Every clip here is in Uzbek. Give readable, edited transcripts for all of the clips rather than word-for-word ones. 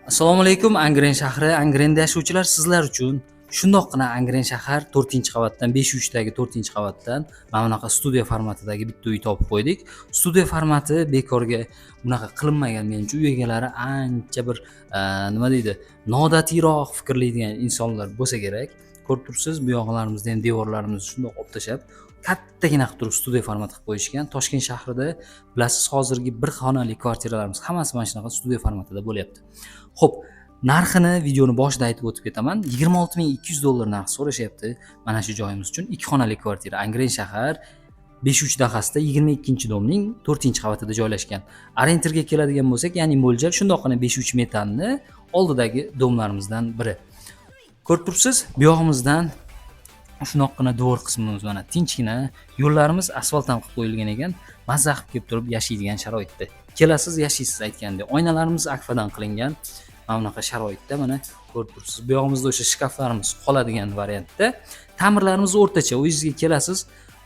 Assalomu alaykum, Angren shahri. Angrenda yashovchilar, sizlar uchun shundoqqina Angren shahar 4-qavatdan, 5-3 dagi 4-qavatdan mana bunaqa studiya formatidagi bitta uy topib qo'ydik. Studiya formati bekorga bunaqa qilinmagan menimcha. Uy egalari ancha bir nima deydi, noodatiyroq fikrlaydigan insonlar bo'lsa kerak. Ko'rib turibsiz, bu yoqlarimizda ham devorlarimizni shundoq olib tashlab, kattagina qilib turib studiya formati qilib qo'yishgan. Toshkent shahrida, bilasiz, hozirgi bir xonali kvartiralarimiz hammasi mana shunaqa studiya formatida bo'lyapti. Xo'p, narxini videoni boshida aytib o'tib ketaman. 26 200 dollar narx so'rashyapti mana shu joyimiz uchun. Ikki xonali kvartira Angren shahar 5-3 dahasida, 22-дом ning 4-qavatida joylashgan. Orientirga keladigan bo'lsak, ya'ni mo'ljal shundoqqina 5-3 metanni oldidagi дом larimizdan biri. Ko'rib turibsiz, bu yog'imizdan shundoqqina двор qismimiz, mana tinchgina yo'llarimiz asfalt ham qilib qo'yilgan ekan. Mazza qilib kelib turib yashaydigan sharoitda. Kelasiz, yashaysiz aytgandek. Oynalarimiz akfadan qilingan. Mana bunaqa sharoitda, mana ko'rib turibsiz. Bu yog'imizda o'sha shkaflarimiz qoladigan variantda. Ta'mirlarimiz o'rtacha. Uyingizga kelasiz,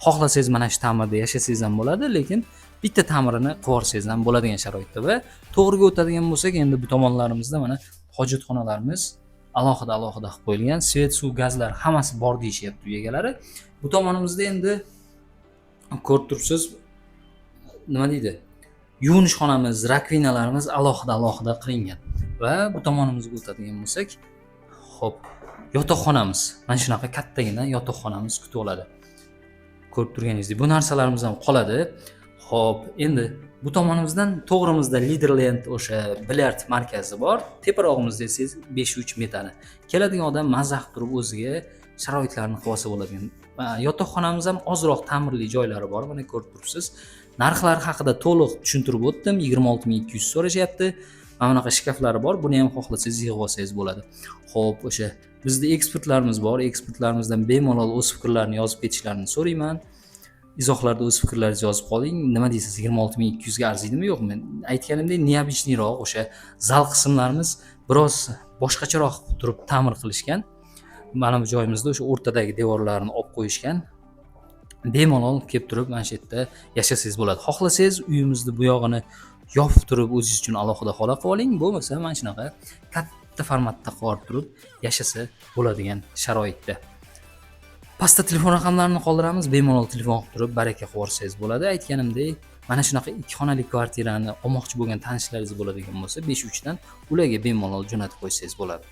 xohlasangiz mana shu ta'mirda yashasangiz ham bo'ladi, lekin bitta ta'mirini qilib yuborsangiz ham bo'ladigan sharoitda. Va to'g'riga o'tadigan bo'lsak, endi bu tomonlarimizda mana hojatxonalarimiz alohida alohida qilib qo'yilgan. Свет, suv, gazlar hammasi bor deyishyapti uy egalari. Bu tomonimizda endi ko'rib turibsiz, nima deydi, yuvinish xonamiz, раковина larimiz alohida alohida qilingan. Va bu tomonimizga o'tadigan bo'lsak, xo'p, yotoqxonamiz mana shunaqa kattagina yotoqxonamiz kutib oladi. Ko'rib turganingizdek, bu narsalarimiz ham qoladi. Xo'p, endi bu tomonimizdan to'g'rimizda Liderland o'sha bilyard markazi bor. Teparog'imizda esa 5-3 metani. Keladigan odam mazza qilib turib o'ziga sharoitlarni qilib olsa bo'ladigan. Yotoqxonamiz ham ozroq ta'mirli joylari bor, mana ko'rib turibsiz. Narxlar haqida to'liq tushuntirib o'tdim. 26 200 so'rashyapti. Mana bunaqa shkaflari bor. Buni ham xohlasangiz yig'ib olsangiz bo'ladi. Xo'p, o'sha bizda ekspertlarimiz bor. Ekspertlarimizdan bemalol o'z fikrlarini yozib ketishlarini so'rayman. Izohlarda o'z fikrlaringizni yozib qoling. Nima deysiz, 26 200 ga arziydimi, yo'qmi? Aytganimdek, необычный roq o'sha zal qismlarimiz biroz boshqacharoq turib ta'mir qilishgan. Mana bu joyimizda o'sha o'rtadagi devorlarni olib qo'yishgan. Bemalol kelib turib mana shu yerda yashasangiz bo'ladi. Xohlasangiz uyimizni bu yog'ini yopib turib o'zingiz uchun alohida xona qilib oling, bo'lmasa mana shunaqa katta formatda qilib olib turib yashasa bo'ladigan sharoitda. Pastda telefon raqamlarini qoldiramiz, bemalol telefon qilib turib baraka qilib yuborsangiz bo'ladi. Aytganimdek, mana shunaqa ikki xonali kvartirani olmoqchi bo'lgan tanishlaringiz bo'ladigan bo'lsa, 5-3 dan ularga bemalol jo'natib qo'ysangiz bo'ladi.